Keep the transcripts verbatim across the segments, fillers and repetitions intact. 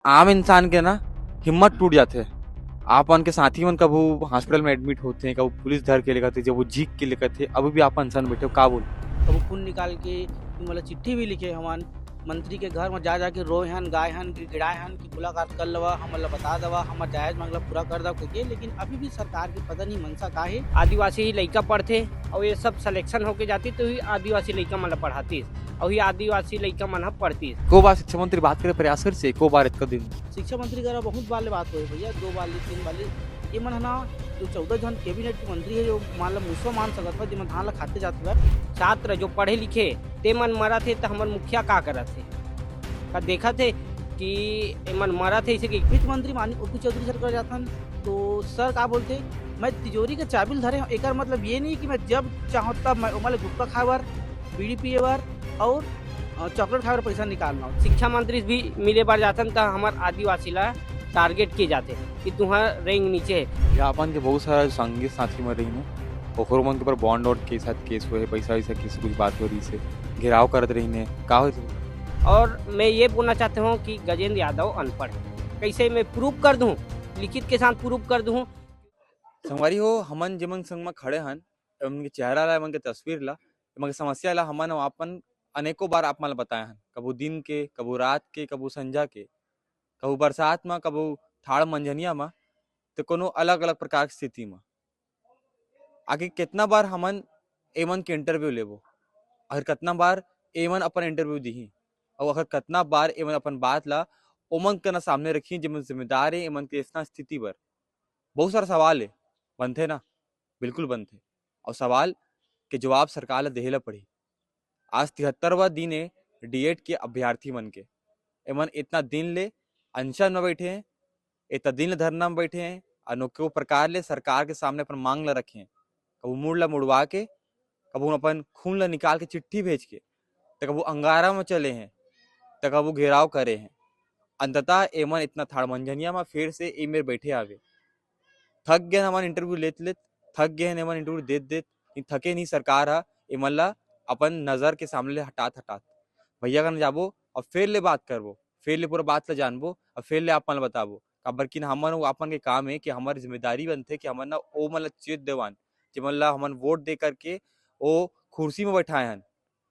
आम इंसान के ना हिम्मत टूट जाथे। आप मन के साथी मन कभू हॉस्पिटल में एडमिट होथे, कभू पुलिस धर के लेगथे, जब वो झीक के लेगथे, अभी भी आप अनशन बैठे हो, का बोल? कभू खून निकाल के मोला चिट्ठी भी लिखे हवन, मंत्री के घर में जा जाके रोए हन, गाए हन, गिड़गिड़ाए हन कि मुलाकात कर लवा, हमन ला बता दवा, हमर जायज मांग ला पूरा कर दवा कहिके। लेकिन अभी भी सरकार के पता नहीं मंशा का हे। आदिवासी लइका पढ़थे और ये सब सिलेक्शन होके जाती तो ही आदिवासी लइका मन ला पढ़ातीस और ही आदिवासी लइका मन ह पढ़तीस। को बार शिक्षा मंत्री बात करे प्रयास करिस, एको बार इतका दिन? शिक्षा मंत्री करा बहुत बार ले बात होए भैया, दो बार ले, तीन बार ले। ये मन ह ना, जो चौदह जन कैबिनेट के मंत्री है, जो मान ला मूसवा मान सकत हो, जेमन धान ला खाते जात हवय। छात्र जो पढ़े लिखे ते मन मरत हे, त हमर मुखिया का करत हे? का देखत हे कि एमन मरत हे, इसे कि वित्त मंत्री माननीय ओपी चौधरी सर कर जाथन, तो सर का बोलते, "मैं तिजोरी के चाबी ल धरे हूँ।" एकर मतलब ये नहीं कि मैं जब चाहूँ तब मैं ओमा ले गुटखा खाए बर, बीड़ी पिए बर और, अ, चॉकलेट खाए बर पैसा निकालना हो। शिक्षा मंत्री भी मिले बर जाथन, त हमर आदिवासी ला टारगेट किए जाथे कि तुहर रैंक नीचे हे। या अपन के बहुत सारा संगी साथी मन रहिन हे, ओकरो मन के ऊपर बॉन्ड वॉन्ड के साथ केस हुए हे, पैसा वैसा केस, कुछ बात हो रही से घेराव करत रहिन हे, का होइस? और मैं ये बोलना चाहता हूँ कि गजेंद्र यादव अनपढ़ है, कैसे मैं प्रूफ कर दूँ, लिखित के साथ प्रूफ कर दूँ। संगवारी हो, हमन जेमन संग म खड़े हन, एमन के चेहरा ला, एमन के तस्वीर ला, एमन के समस्या ला हमन अपन अनेकों बार आप मन ला बताए हन, कभू दिन के, कभू रात के, कभू संझा के, कभू बरसात म, कभू ठाड़ मंझनिया म, तो कोनो अलग-अलग प्रकार के स्थिति म। आखिर कितना बार हमन एमन के इंटरव्यू लेबो, आखिर कितना बार एमन अपन इंटरव्यू दिही, और आखिर कितना बार एमन अपन बात ला ओमन के ना सामने रखी, जेमन जिम्मेदार हे एमन के इतना स्थिति बर? बहुत सारा सवाल हे, बनथे ना, बिल्कुल बनथे, और सवाल के जवाब सरकार ला देहे ला पड़ही। आज तिहत्तरवां दिन हे डीएड के अभ्यर्थी मन के। एमन इतना दिन ले अनशन में बैठे हैं, इतना दिन ले धरना में बैठे हैं, अनोखो प्रकार ले सरकार के सामने अपन मांग ला रखे हैं। कभू मुड़ ला मुड़वा के, कभू अपन खून ला निकाल के चिट्ठी भेज के, त कभू अंगारा में चले हैं, त कभू घेराव करे हैं। अंततः एमन इतना थाड़ मंझनिया में फिर से ए मेर बैठे आवे। थक गए हमन इंटरव्यू लेत लेत, थक गए हमन इंटरव्यू देत देत, लेकिन थके नहीं सरकार हा एमन ला अपन नजर के सामने ले हटात हटात। भैया कन जाबो और फिर ले बात करबो, फिर ले पूरा बात ला जानबो और फिर ले आप मन ला बताबो। काबर कि हमन वो अपन के काम है कि हमर जिम्मेदारी बनथे कि हमन ना ओ मन ला चेत देवान, जेमन ला हमन वोट दे करके ओ कुर्सी में बैठाए हन,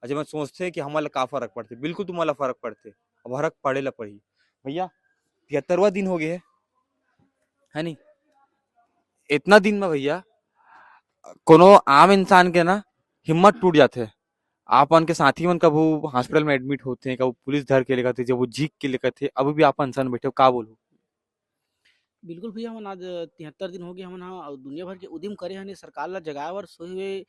और जेमन सोचथे कि हमन ला का फर्क पड़थे। बिल्कुल तुमन ला फर्क पड़थे, अब फर्क पड़े ला पड़ही। भैया, तिहत्तरवां दिन हो गए है, है नी? इतना दिन में भैया, कोनो आम इंसान के ना हिम्मत टूट जाथे। आप मन के साथी मन कभू हॉस्पिटल में एडमिट होथे, कभू पुलिस धर के लेगथे, जब वो झीक के लेगथे, अभी भी आप अनशन बैठे हो, का बोलहू? बिल्कुल भैया, हमन आज तिहत्तर दिन हो गए हमन ह, अउ दुनिया भर के उदिम करे हन, ये सरकार ला जगाए बर सोए हुए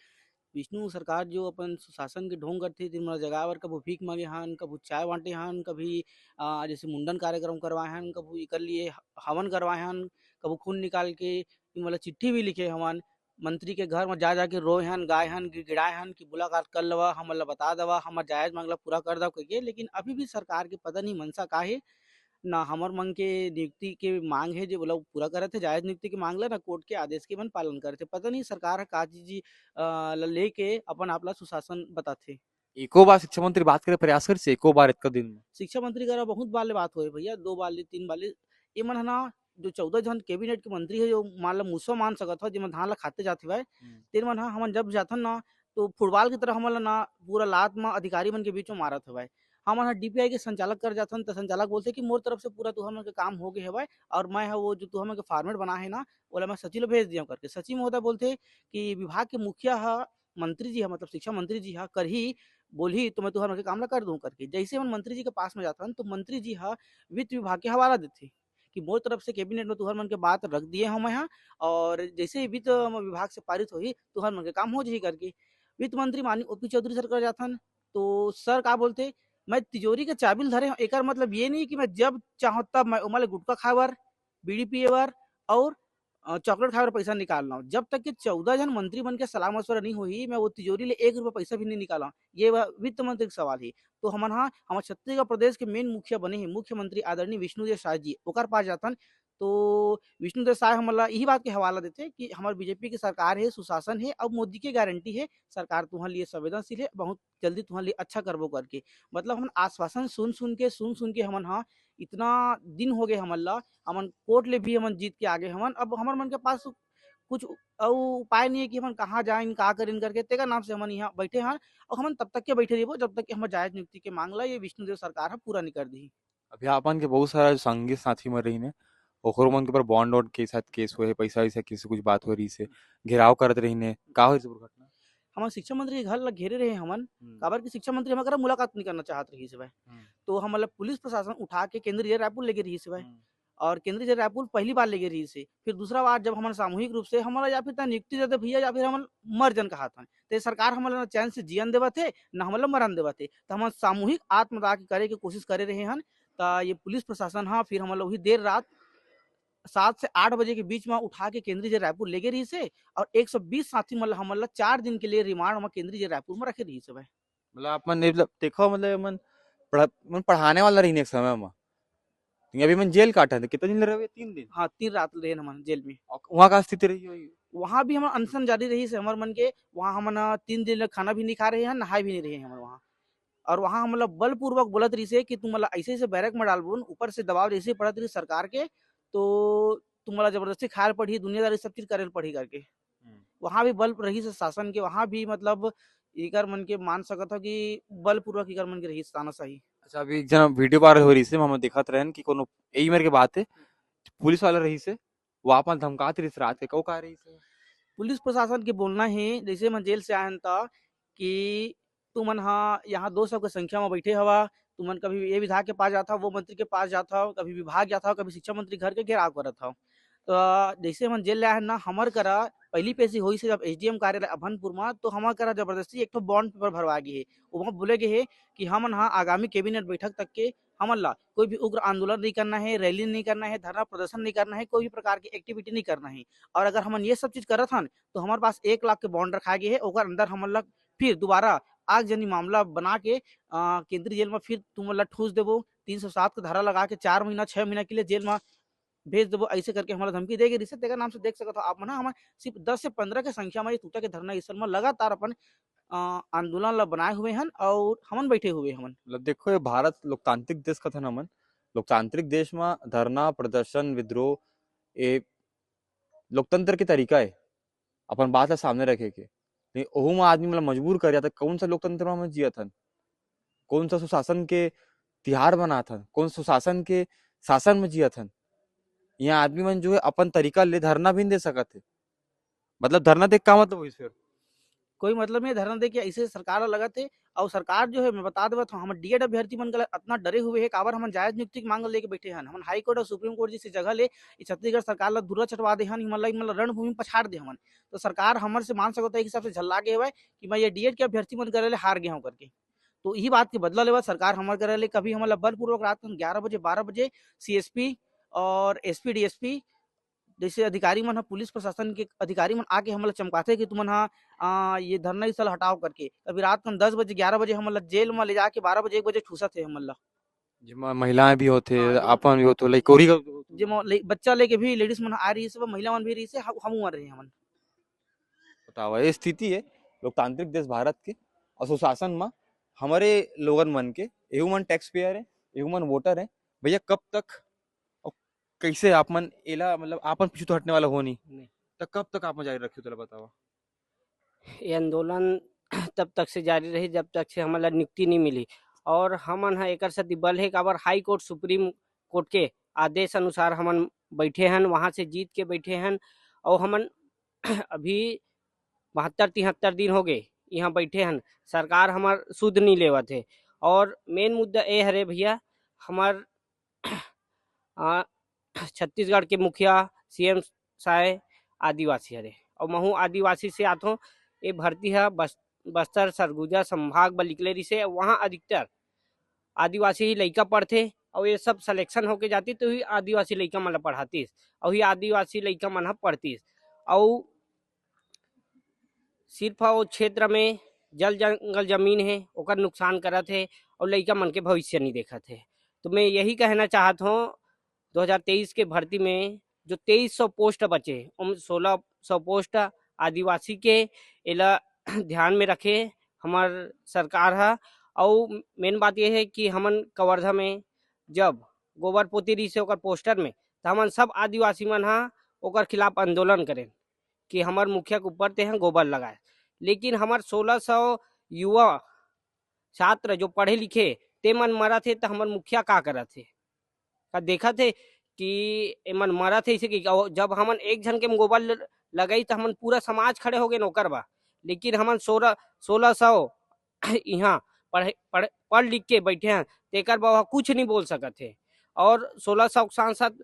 विष्णु सरकार जो अपन सुशासन के ढोंग करथे, तेन ला जगाए बर कभू भीख मांगे हन, कभू चाय बांटे हन, कभी, अ, जैसे मुंडन कार्यक्रम करवाए हन, कभू एकर लिए ह-, हवन करवाए हन, कभू खून निकाल के, तेन ला चिट्ठी भी लिखे हवन। मंत्री के घर म जा, जा के रोए हन, गाए हन, गिड़गिड़ाए हन कि मुलाकात कर लवा, हमन ला बता दवा, हमर जायज मांग ला पूरा कर दव कहिके। लेकिन अभी भी सरकार के पता नहीं मंशा का हे, ना हमर मन के नियुक्ति के मांग हे, जे ओला पूरा करत हे, जायज नियुक्ति के मांग ला, ना कोर्ट के आदेश के मन पालन करत हे। पता नहीं सरकार ह का चीज, अ, ला लेके अपन आप ला सुशासन बताथे। एको बार शिक्षा मंत्री बात करे प्रयास करिस, एको बार इतका दिन में? शिक्षा मंत्री करा बहुत बार ले बात होए भैया, दो बार ले, तीन बार ले। ये मन ह ना, जो चौदह झन कैबिनेट के मंत्री हे, जो मान ला मुसवा मान सकत हो, जेमन धान ला खाते जात हवय, हम्म। तेन मन ह हमन जब जाथन ना, तो फुटबॉल की तरह हमन ला ना पूरा लात म अधिकारी मन के बीच में मारत हवय। हमन ह डीपीआई के संचालक कर जाथन, त संचालक बोलथे कि मोर तरफ से पूरा तुहर मन के काम हो गे हवय, और मैं ह वो जो तुहर मन के फॉर्मेट बना हे ना, ओला मैं सचिव ल भेज दिया करके। सचिव महोदय बोलथे कि विभाग के मुखिया ह, मंत्री जी ह, मतलब शिक्षा मंत्री जी ह करही, बोलही, तो मैं तुहर मन के काम ला कर दूं करके। जैसे हमन मंत्री जी के पास में जाथन, तो मंत्री जी ह वित्त विभाग के हवाला देथे कि मोर तरफ से कैबिनेट में तुहर मन के बात रख दिए हंव मैं ह, और जैसे ही वित्त विभाग से पारित होही, तुहर मन के काम हो जही करके। वित्त मंत्री माननीय ओपी चौधरी सर कर जाथन, तो सर का बोलथे, "मैं तिजोरी के चाबी ल धरे हंव, एकर मतलब ये नहीं कि मैं जब चाहूं तब मैं ओमा ले गुटखा खाए बर, बीड़ी पिए बर और, अ, चॉकलेट खाए बर पैसा निकाल लाऊं। जब तक के चौदह झन मंत्री मन के सलाह मशवरा नहीं होही, मैं वो तिजोरी ले एक रुपया पैसा भी नहीं निकालंव।" ये व-, वित्त मंत्री के सवाल हे। तो हमन ह, हमर छत्तीसगढ़ प्रदेश के मेन मुखिया बने हे मुख्यमंत्री आदरणीय विष्णुदेव साय जी, ओकर पास जाथन। तो विष्णुदेव साय हमन ला इही बात के हवाला देथे कि हमर बीजेपी के सरकार हे, सुशासन हे, अब मोदी के गारंटी हे, सरकार तुहर लिए संवेदनशील हे, बहुत जल्दी तुहर लिए अच्छा करबो करके। मतलब हमन आश्वासन सुन सुन के, सुन सुन के हमन ह इतना दिन हो गए हमन ला, हमन कोर्ट ले भी हमन जीत के आगे हवन। अब हमर मन के पास कुछ अउ उपाय नहीं है कि हमन कहाँ जाइन, का करिन करके, तेकर नाम से हमन यहाँ बैठे हन। और हमन तब तक के बैठे रहिबो, जब तक कि हमर जायज नियुक्ति के मांग ला ये विष्णुदेव सरकार ह पूरा नहीं कर दिही। अभी आपन के बहुत सारा संगी साथी मन रहिन हे, ओकरो मन के ऊपर बॉन्ड वॉन्ड के साथ केस हुए हे, पैसा वैसा किसी कुछ बात हो रही से, घेराव करत रहिन हे, का होइस दुर्घटना? हमन शिक्षा मंत्री के घर ला घेरे रहे हमन, हम्म। काबर कि शिक्षा मंत्री हमर करा मुलाकात नहीं करना चाहत रहिस हे भाई। हम्म। तो हमन ला पुलिस प्रशासन उठा के केंद्रीय जेल रायपुर लेगे रहिस हे भाई। हम्म। और केंद्रीय जेल रायपुर पहली बार लेगे रहिस हे, फिर दूसरा बार जब हमन सामूहिक रूप से हमन ला या फिर तैं नियुक्ति दे दे भैया या फिर हमन मर जन कहत हन, ते सरकार हमन ला चैन से जियन देवत हे, न हमन ला मरन देवत हे। त हमन सामूहिक आत्मदाह के करे के कोशिश करे रहे हन। त ये पुलिस प्रशासन ह फिर हमन ला वही देर रात सात से आठ बजे के बीच में उठा के केंद्रीय जेल रायपुर लेगे रहिस हे और एक सौ बीस साथी मन ला हमन ला चार दिन के लिए रिमांड में केंद्रीय जेल रायपुर में रखे रहिस हे भाई। मतलब आप मन, मतलब देखो, मतलब मन पढ़ा-, मन पढ़ाने वाला रहिन एक समय में। तो अभी मन जेल काटन, तो कितना दिन रहे? तीन दिन? हाँ, तीन रात रहे हमन जेल में। और वहाँ का स्थिति रही होगी? वहाँ भी हमन अनशन जारी रहिस हे हमर मन के। वहाँ हमन, अ, तीन दिन ले खाना भी नहीं खा रहे हैं, नहाए भी नहीं रहे हैं हमन वहाँ। और वहाँ हमन ला बलपूर्वक बोलत रहिस हे कि तुमन ला ऐसे ऐसे बैरक में डालबोन, ऊपर से दबाव जैसे ही पड़त रहिस सरकार के, तो तुमन ला जबरदस्ती खाए ल पड़ही, दुनियादारी सब चीज करे ल पड़ही करके। हम्म। वहाँ भी बल रहिस हे शासन के, वहाँ भी मतलब इकर मन के मान सकत हो कि बलपूर्वक इकर मन के रहिस तानाशाही। अच्छा, अभी एक जना वीडियो वायरल हो रहिस हे, हम देखत रहन कि कोनो यही मेर के बात हे, पुलिस वाला रहिस हे, वो आपन धमकात रहिस रात के, कऊ का रहिस हे? पुलिस प्रशासन के बोलना हे, जैसे हमन जेल से आए हन त कि तुमन ह यहाँ दो सौ के संख्या में बैठे हवा, तुमन कभी ये विधायक के पास जात हव, वो मंत्री के पास जात हव, कभी विभाग जात हव, कभी शिक्षा मंत्री घर के घेराव करत हव। तो जैसे हमन जेल ले आए हन ना, हमर करा पहली पेशी होइस हे जब एसडीएम कार्यालय अभनपुर में, तो हमर करा जबरदस्ती एक ठो बॉन्ड पेपर भरवा गे हे। ओमा बोले गे हे कि हमन ह आगामी कैबिनेट बैठक तक के हमन ला कोई भी उग्र आंदोलन नहीं करना है, रैली नहीं करना है, धरना प्रदर्शन नहीं करना है, कोई भी प्रकार की एक्टिविटी नहीं करना है। और अगर हमन ये सब चीज करत हन, तो हमारे पास एक लाख के बॉन्ड रखा गया है, ओकर अंदर हमन ला फिर दोबारा आगजनी मामला बना के, अ, केंद्रीय जेल में फिर तुमन ला ठूस देबो, तीन सौ सात के धारा लगा के चार महीना, छह महीना के लिए जेल में भेज देबो, ऐसे करके हमला धमकी दे गे रिहिस हे। तेकर नाम से देख सकत हो आप मन ह, हमन सिर्फ दस से पंद्रह के संख्या में ये तूता के धरना स्थल में लगातार अपन, अ, आंदोलन ला बनाए हुए हन और हमन बैठे हुए हवन। मतलब देखो, ये भारत लोकतांत्रिक देश कथन हमन, लोकतांत्रिक देश में धरना, प्रदर्शन, विद्रोह, ये लोकतंत्र के तरीका हे अपन बात ला सामने रखे के। लेकिन ओहू में आदमी मतलब मजबूर कर जाता, कौन सा लोकतंत्र में हम जियत हन, कौन सा सुशासन के तिहार मनात हन, कौन सुशासन के शासन में जियत हन। यहाँ आदमी मन जो है अपन तरीका ले धरना भी नहीं दे सकत हे। मतलब धरना दे का मतलब होइस फिर? कोई मतलब नहीं धरना दे के, ऐसे सरकार ला लगत हे। और सरकार जो है, मैं बता देवत हूँ, हमर डीएड अभ्यर्थी मन गला इतना डरे हुए है, काबर हमन जायज नियुक्ति की मांग लेके बैठे हन। हमन हाई कोर्ट और सुप्रीम कोर्ट जैसी जगह ले ई छत्तीसगढ़ सरकार ला धुर्रा चटवा दे हन, इमन ला, इमन ला रणभूमि में पछाड़ दे हवन। तो सरकार हमर से मान सकत है, एक हिसाब से झल्ला गए हुए कि मैं ये डीएड के अभ्यर्थी मन करे ले हार गए हूँ करके। तो यही बात के बदला लेवा सरकार हमर करे ले, कभी हमन ला बलपूर्वक रात के ग्यारह बजे, बारह बजे सीएसपी और एसपी डीएसपी जैसे अधिकारी मन ह, पुलिस प्रशासन के अधिकारी मन आके हमन ला चमकाथे कि तुमन ह, आ, ये धरना स्थल हटाओ करके। कभी रात के दस बजे, ग्यारह बजे हमन ला जेल में ले जाके बारह बजे, एक बजे ठूसत हे हमन ला। जेमा महिलाएं भी होथे, हाँ, ये अपन भी होथे, लइकोरी का भी होथे। जेमा ले-, बच्चा लेके भी लेडीज मन आ रही हे, सब महिला मन भी रही हे, हम, हम उमर रहे हमन। बतावा, ये स्थिति है लोकतांत्रिक देश भारत के। और सुशासन में हमारे लोगन मन के, एहू मन टैक्स पेयर है, एहू मन वोटर है। भैया, कब तक और कैसे आप मन एला, मतलब, आपन पीछू तो हटने वाला हो नहीं, नहीं। तो कब तक आप मन जारी रखियो, तेला बतावा। ये आंदोलन तब तक से जारी रही, जब तक से हमन ला नियुक्ति नहीं मिली। और हमन ह एकर सेती बल हे, काबर हाई कोर्ट, सुप्रीम कोर्ट के आदेश अनुसार हमन बैठे हन, वहाँ से जीत के बैठे हन। और हमन अभी बहत्तर तिहत्तर दिन हो गए यहाँ बैठे हन, सरकार हमर सुध नहीं लेवत हे। और मेन मुद्दा ये हरे भैया, हमर, आ, छत्तीसगढ़ के मुखिया सीएम साय आदिवासी हरे, और महू आदिवासी से आथों। ये भर्ती ह बस-, बस्तर सरगुजा संभाग बर निकले रिहिसे, वहाँ अधिकतर आदिवासी ही लइका पढ़थे, और ये सब सिलेक्शन होके जाती तो ही आदिवासी लइका मन ला पढ़ातीस, और ही आदिवासी लइका मन ह पढ़तीस। और सिर्फ वो क्षेत्र में जल जंगल जमीन है, ओकर नुकसान करत है और लइका मन के भविष्य नहीं देखत है। तो मैं यही कहना चाहत हूँ, दो हज़ार तेईस के भर्ती में जो तेईस सौ पोस्ट बचे, ओम सोलह सौ पोस्ट आदिवासी के, एला ध्यान में रखे हमर सरकार ह। और मेन बात ये है कि हमन कवर्धा में जब गोबर पोती रहिस हे ओकर पोस्टर में, त हमन सब आदिवासी मन ह ओकर खिलाफ आंदोलन करेन कि हमर मुखिया के ऊपर तेहा गोबर लगाए। लेकिन हमर सोलह सौ युवा छात्र जो पढ़े लिखे, ते मन मरत हे, त हमर मुखिया का करत हे? का देखत हे कि एमन मरत हे, इसे कि जब हमन एक झन के गोबर ल-, लगाई, त हमन पूरा समाज खड़े हो गए ओकर बा। लेकिन हमन सोलह, सोलह सौ इहाँ पढ़े, पढ़, पढ़ लिख के बैठे हैं, तेकर बा कुछ नहीं बोल सकत हे। और सोलह सौ के सांसद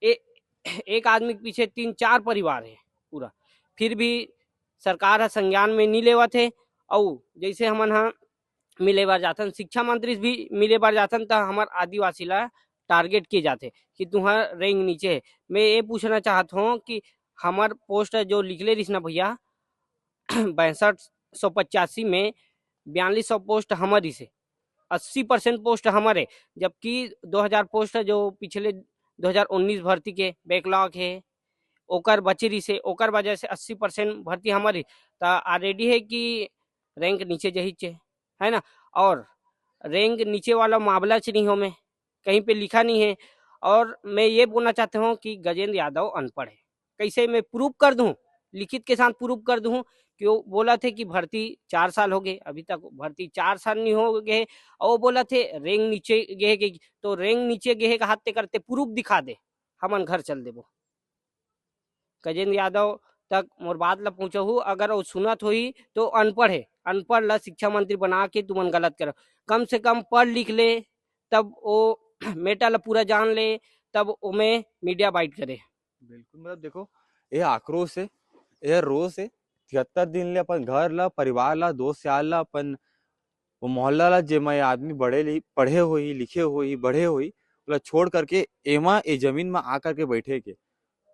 ए-, एक आदमी के पीछे तीन चार परिवार हे पूरा, फिर भी सरकार ह संज्ञान में नहीं लेवत हे। अउ जैसे हमन ह मिले बर जाथन, शिक्षा मंत्री से भी मिले बर जाथन, त हमर आदिवासी ला टारगेट किए जाथे कि तुहर रैंक नीचे हे। मैं ये पूछना चाहत हूँ कि हमर पोस्ट जो लिखले रहिस ना भैया, बैसठ सौ पचासी में बयालीस सौ पोस्ट हमर रहिस हे, अस्सी परसेंट पोस्ट हमर हे, जबकि दो हज़ार पोस्ट जो पिछले दो हज़ार उन्नीस भर्ती के बैकलॉग हे, ओकर बचे रहिस हे, ओकर वजह से अस्सी परसेंट भर्ती हमर ही, त ऑलरेडी हे कि रैंक नीचे जही चे, है ना? और रैंक नीचे वाला मामला च नहीं हो में, कहीं पे लिखा नहीं है। और मैं ये बोलना चाहता हूँ कि गजेंद्र यादव अनपढ़ है। कैसे मैं प्रूफ कर दूँ, लिखित के साथ प्रूफ कर दूँ कि वो बोला थे कि भर्ती चार साल हो गए, अभी तक भर्ती चार साल नहीं हो गए, और वो बोला थे रैंक नीचे गए के, तो रैंक नीचे गए का हाथ ते करते प्रूफ दिखा दे, हमन घर चल देबो। गजेंद्र यादव तक मोर बात ला पहुँचहू, अगर वो सुनत होही तो अनपढ़ है, अनपढ़ ला शिक्षा मंत्री बना के तुमन गलत करो। कम से कम पढ़ लिख ले, तब वो मैटर ला पूरा जान ले, तब ओमे मीडिया बाइट करे। बिल्कुल, मतलब देखो, ये आक्रोश है, ये रोष है। तिहत्तर दिन ले अपन घर ला, परिवार ला, दोस्त यार ला, अपन वो मोहल्ला ला, जेमा ये आदमी बड़े लि-, पढ़े होही, लिखे होही, बढ़े होही, ओला छोड़ करके एमा, ए जमीन में आ करके बैठे के।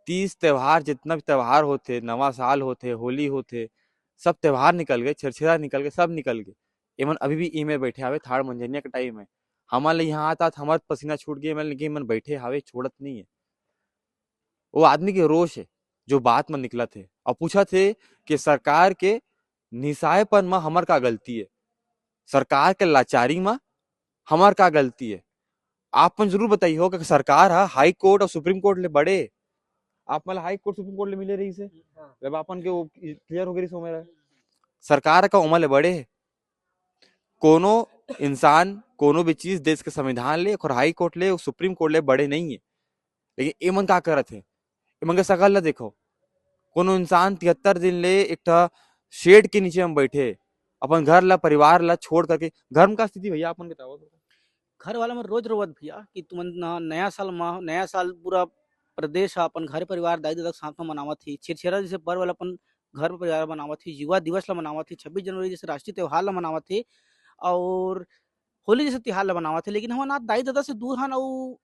तीज त्योहार, जितना भी त्योहार होथे, नवा साल होथे, होली होथे, सब त्योहार निकल गए, छेरछेरा निकल गए, सब निकल गए। एमन अभी भी इमे बैठे हावे, थाड़ मंझनिया के टाइम है। हमन ले यहाँ आत-आत हमर पसीना छूट गए, एमन, लेकिन एमन बैठे हावे, छोड़त नहीं है। वो आदमी के रोष है, जो बात में निकलत हे। और पूछत हे कि सरकार के निसायपन म हमर का गलती है, सरकार के लाचारी म हमर का गलती है। आप मन जरूर बताइए हो कि सरकार हा हाई कोर्ट और सुप्रीम कोर्ट ले बड़े, आप मन ला हाई कोर्ट सुप्रीम कोर्ट ले मिले रहिस हे, हाँ। जब आपन के वो क्लियर हो गए रहिस हे, सरकार का ओमा ले बड़े है। कोनो इंसान, कोनो भी चीज देश के संविधान ले, और हाई कोर्ट ले, सुप्रीम कोर्ट ले बड़े नहीं है। लेकिन एमन का करत हे? एमन के शकल ला देखो। कोनो इंसान तिहत्तर दिन ले एक ठा शेड के नीचे में बैठे, अपन घर ला, परिवार ला छोड़ करके। घर में का स्थिति भैया, अपन बताओ तो। घर वाला मन रोज रोवत भैया कि तुमन न-, नया साल म, नया साल पूरा प्रदेश ह अपन घर परिवार, दाई ददा के साथ म मनावत हे। छेरछेरा जैसे पर्व ल अपन घर परिवार मनावत हे, युवा दिवस ल मनावत हे, छब्बीस जनवरी जैसे राष्ट्रीय त्योहार ल मनावत हे, और होली जैसे त्योहार ल मनावत हे, लेकिन हमन आज दाई ददा से दूर हन, अउ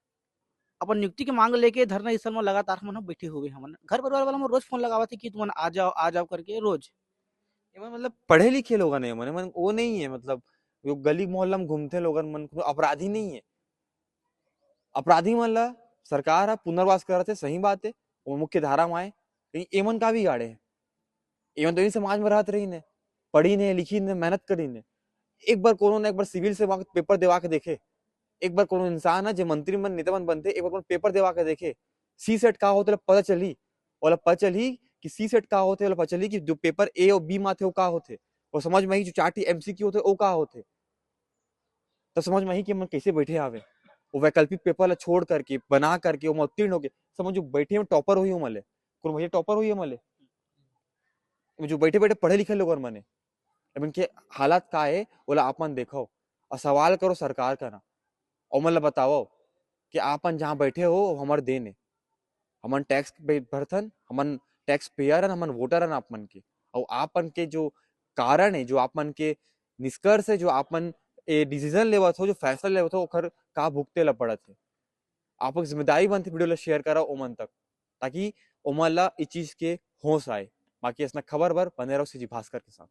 अपन नियुक्ति के मांग लेके धरना स्थल म लगातार हमन ह बैठे हुए हवन। घर परिवार वाला मन रोज फोन लगावत हे कि तुमन आ जाओ, आ जाओ करके रोज। एमन मतलब पढ़े लिखे लोगन हे, एमन, एमन वो नहीं है, मतलब जो गली मोहल्ला में घूमथे लोगन मन, कोनो अपराधी नहीं है। अपराधी मन ला सरकार ह पुनर्वास करत हे, सही बात है, वो मुख्य धारा में आए, लेकिन एमन का बिगाड़े हे? एमन तो इही समाज में रहत रहिन हे, पढ़िन हे, लिखिन हे, मेहनत करिन हे। एक बार कोनो न एक बार सिविल से वहाँ पेपर देवा के देखे, एक बार कोनो इंसान ह, जे मंत्री मन, नेता मन बनथे, एक बार कोनो पेपर देवा के देखे, सी सेट का होथे, ओला पता चलही, ओला पता चलही कि सी सेट का होथे, ओला पता चलही कि जो पेपर ए और बी में आथे, वो का होथे, और समझ में आही जो चार ठी एमसीक्यू होथे, वो का होथे। तब समझ में आही कि हमन कैसे बैठे हावे, वो वैकल्पिक पेपर ला छोड़ करके, बना करके, ओमा उत्तीर्ण होके, समझो बैठे में टॉपर होही ओमा ले, कोनो भैया टॉपर होही ओमा ले, जो बैठे बैठे पढ़े लिखे लोगन मन हे, एमन के हालात का हे, ओला आप मन देखो और सवाल करो सरकार करा, ओमन ला बताओ कि आप मन जहाँ बैठे हो, वो हमर देन हे, हमन टैक्स पे भरथन, हमन टैक्स पेयर हन, हमन वोटर हन आप मन के, और आप मन के जो कारण है, जो आप मन के निष्कर्ष है, जो आप मन ए डिसीजन लेवत हो, जो फैसला लेवत हो, ओखर का भुगते ला पड़त है। आप एक जिम्मेदारी बनथे वीडियो ला शेयर करा ओमन तक, ताकि ओमन ला इस चीज के होश आए। बाकी ऐसा खबर बर बने रहो सीजी भास्कर के साथ।